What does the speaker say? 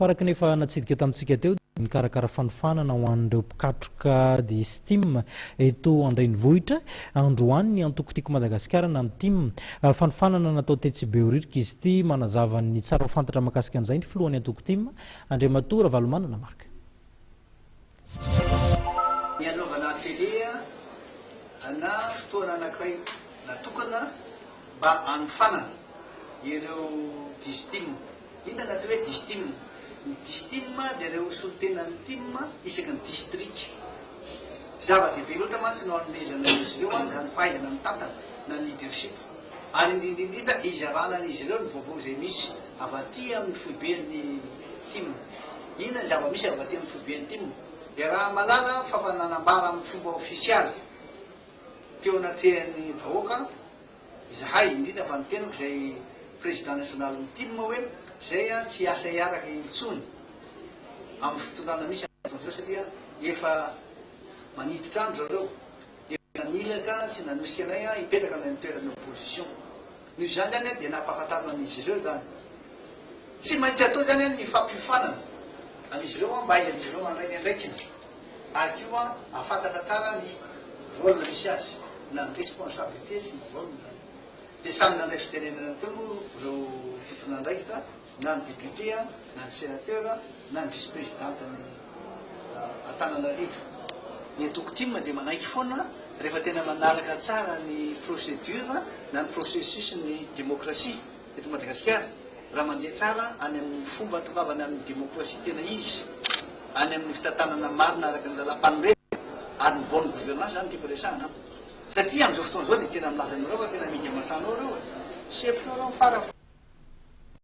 Fa araka ny efa natsidika tamintsika teo dia nikarakara fanofanana ho an'ireo mpikatroka Distim eto an-drenivohitra androany ny antoko Tiako Madagasikara na ny tim. Fanofanana natao tetsy Behoririka izy ity. Manazava ny tsara ho fantatra mahakasika an'izay ny filohan'ny antoko tim, Andriamatoa Ravalomanana Marc. Ny hanaovana atelier na fotoana anankiray natokana mba hanofanana ireo Distim. Inona ny atao hoe Distim? Ny Distim dia ireo solontenan'ny tim isaky ny distrika. Zava-dehibe loatra mantsy no hanomezana an'izy ireo izany fahaizana mitantana na ny leadership. Ary indrindra indrindra hizarana an'izy ireo ny vaovao izay misy avy aty amin'ny foiben'ny tim. Inona ny zava-misy avy aty amin'ny foiben'ny tim? Iaraha-mahalala fa fa nanambara amin'ny fomba ofisialy teo anatrehan'ny vahoaka Izahay, indrindra fa ny tenako izay Président National ny tim hoe izay tsy hiasa hiaraka intsony amin'ny fitondrana misy amin'izao satria efa maniditra andry zareo, efa nanilaka sy nanosika anay hipetraka any amin'ny toeran'ny opposition. Noho izany izany dia nampahafantarina an'izy ireo izany. Tsy maintsy atao izany ny fampiofanana an'izy ireo mba hahaizan'izy ireo mandray ny andraikiny ary koa hahafantatra tsara ny rôle misy azy na ny responsabilité sy ny rôle izany. Dia samy nandray fitenenana teo moa ireo tompon'andraikitra na ny député na ny sénateur na ny vice-présidente-n'ny Antananarivo. Ny antoko tim dia manaiky foana rehefa tena manaraka tsara ny procédure na ny processus-n'ny démocratie. Eto Madagasikara, raha mandeha tsara any amin'ny fomba atongavana amin'ny demokrasia tena izy, any amin'ny fitantanana marina araka ny lalàmpanorenana ary ny bonne gouvernance izany no tiako resahana an! Satria amin'izao fotoana izao dia tena milaza aminareo fa tena amidy aman-trano ao ireo e! Sepotra ireo fara.